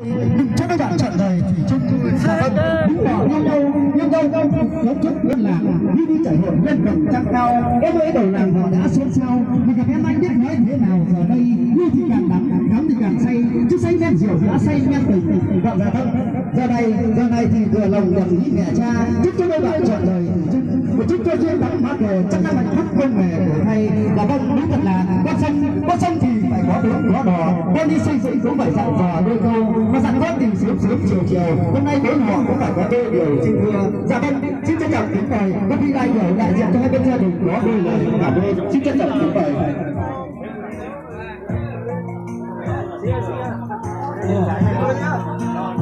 Đừng cho các bạn chọn đời thủy chung. Dạ vâng, đúng rồi, nhau nhau, nhau nhau, cấu trúc buôn làng, như đi chảy hội lên đồng trăng cao, em ơi đầu làng họ đã xôn xao, mình gặp em anh biết nói thế nào giờ đây, yêu thì càng đắm, đắm thì càng say, chứ say men rượu đã say men tình. Vâng, dạ vâng, giờ này, giờ này thì vừa lòng đồng ý mẹ cha, chúc cho đôi bạn chọn đời thủy chung. Một chúc cho duyên thắm mát về trăm năm hạnh phúc không hề đổi thay. Là vâng, đúng thật là qua sông, qua sông thì phải có bướm có đò, con đi xây dựng cũng phải dặn dò đôi câu, mà dặn con thì sớm sớm chiều chiều. Hôm nay bốn họ cũng phải có đôi điều xin thưa. Dạ vâng, xin trân trọng kính mời các vị đại biểu đại diện cho hai bên gia đình có đôi lời cảm ơn. Xin trân trọng kính mời.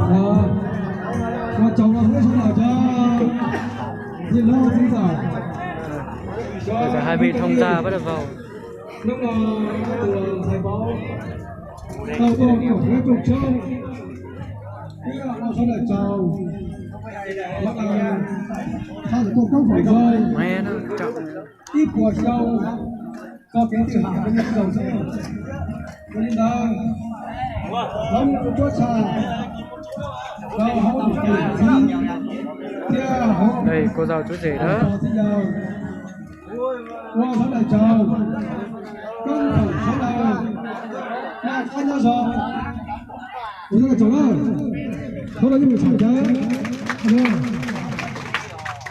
Rồi. Rồi, chào mừng các bạn cho Diệt Long Thính Giả. Bây giờ hai bên thông gia bắt đầu vào. Lúc, ờ, từ thầy báo, sau tôi cũng nói chung trước. Tiếp là con số là chào. Đó là sao được con số phải rơi. Nghe nó chậm. Ít của sau. Sau tiếng tự hào của nhân dân. Cho nên là, đóng của Chúa Cha. Sau hậu kiểm thí. Tiếp hậu. Đây, cô dâu chú rể đó. Sau tiếng giờ. Qua số đại chào. Công thủ số là. Nhà con nhớ rồi. Ủa, nó là chồng đó. Số là những người sẵn sàng.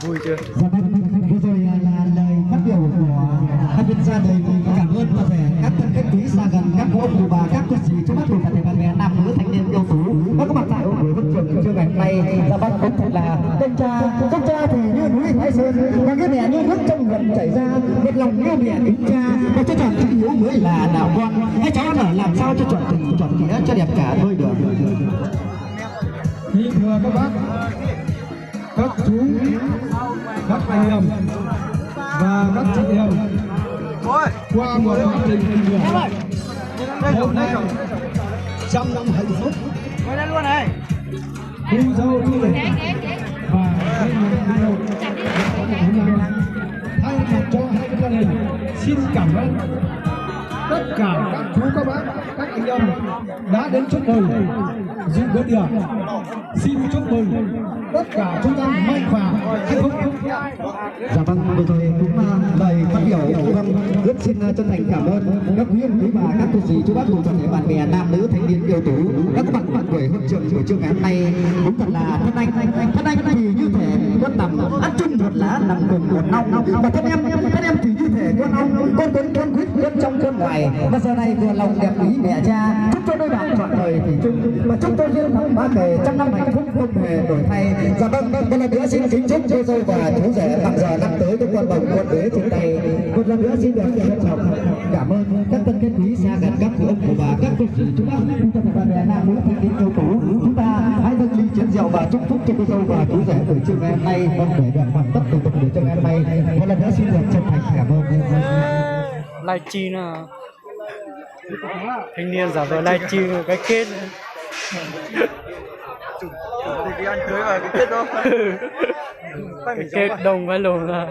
Vui chưa? Dạ vâng, vừa rồi là, là lời phát biểu của hai bên gia đình. Cảm ơn toàn thể các thân khách quý xa gần, các cô ông bà, các cô dì, chú bác, cùng toàn thể bạn bè nam nữ thanh niên ưu tú đã có mặt tại hội buổi huân trường buổi trưa ngày hôm nay. Dạ vâng, đúng thật là công cha, công cha thì như núi Thái Sơn, và nghĩa mẹ như nước trong nguồn chảy ra, một lòng như mẹ kính cha, và cho chọn chữ hiếu mới là đạo con. Hai cháu ở làm sao cho chọn tình, chọn nghĩa cho đẹp cả đôi đường. Kính thưa các bác, các chú, các anh em và các chị em, qua một quá trình tìm hiểu, hôm nay trăm năm hạnh phúc, cô dâu Thu Lệ và anh em Hồng Nam thay mặt cho hai gia đình xin cảm ơn tất cả các chú, các bác, các anh em đã đến chúc mừng, dự bữa tiệc. Xin chúc mừng tất cả chúng ta mạnh khỏe, hạnh phúc. Dạ vâng, vừa rồi cũng, à, lời phát biểu của ông Ướt xin, à, chân thành cảm ơn các quý ông quý bà, các cô dì, chú bác cùng toàn thể bạn bè nam nữ thanh niên ưu tú đã có mặt tại buổi huân trường buổi trưa ngày hôm nay. Đúng thật là thân anh, thân anh thì như thể con tằm ăn chung một lá nằm cùng một nòng, và thân em, thân em thì như thể con ong, con tuấn, con quýt, con trong con ngoài. Và giờ này vừa lòng đẹp ý mẹ cha, chúc cho đôi bạn trọn đời thủy chung, và chúc cho duyên thắm mát kề trăm năm hạnh phúc không hề đổi thay. Dạ vâng, một lần nữa xin kính chúc cô dâu và chú rể mừng giờ năm tới có con bồng con bế trên tay. Một lần nữa xin được trân trọng cảm ơn các thân khách quý xa gần, các cô ông cô bà, các cô dì, chú bác, chúng ta là bạn bè nam nữ thanh niên ưu tú. Chúng ta hãy dâng ly chén rượu và chúc phúc cho cô dâu và chú rể buổi trưa ngày hôm nay, mong để đoàn hoàn tất thủ tục buổi trưa ngày hôm nay. Một lần nữa xin được chân thành cảm ơn. Livestream nào? Thanh niên giả vờ livestream cái kết. Chủ tịch đi ăn cưới mà cái kết đó. Cái kết đông vãi lồn ra.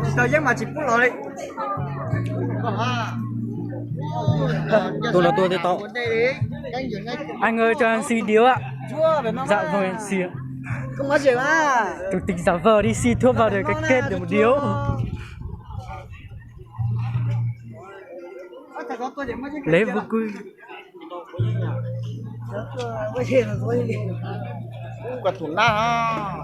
Tsis tau yeeb mas tsis pub los li. Tua los tua thiaj tau. Anh ơi cho em xin điếu ạ. Dạ vâng em xin ạ. Chủ tịch giả vờ đi xin thuốc vào để cái kết được một điếu. Lễ vui. Ua tus nab.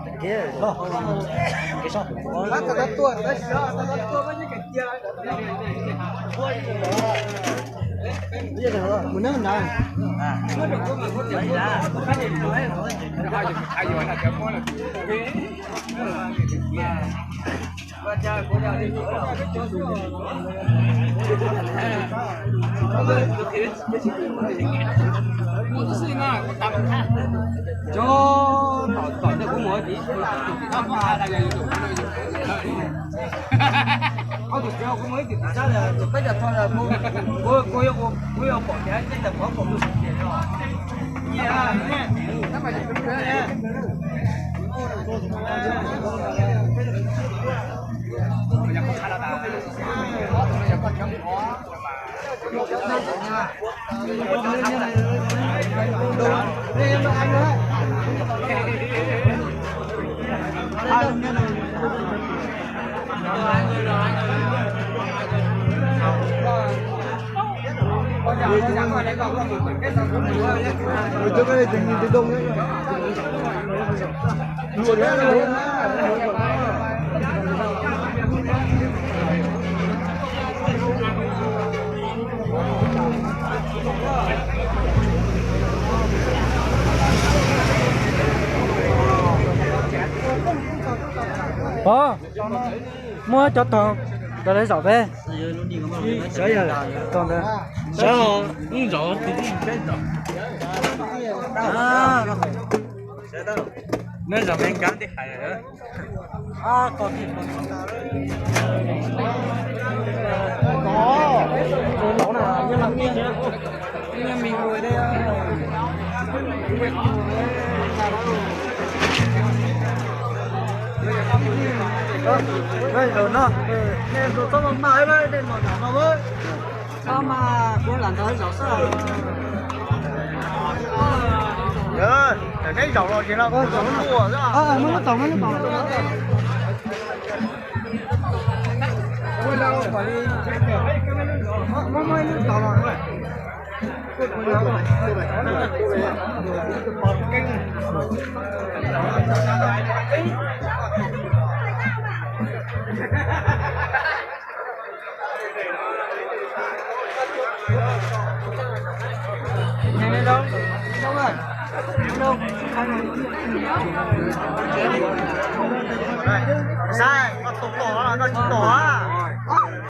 Ov, muab cov tog ntawd los zaum peb. Sawv yog tog ntawd. Sawv, lub zos tus tib peb zos. Neb zos Mes Kas tib hais. Neb zaum los tsis no, muab lub taum, muab lub taum. Saib, koj tus pom los koj tsis pom a?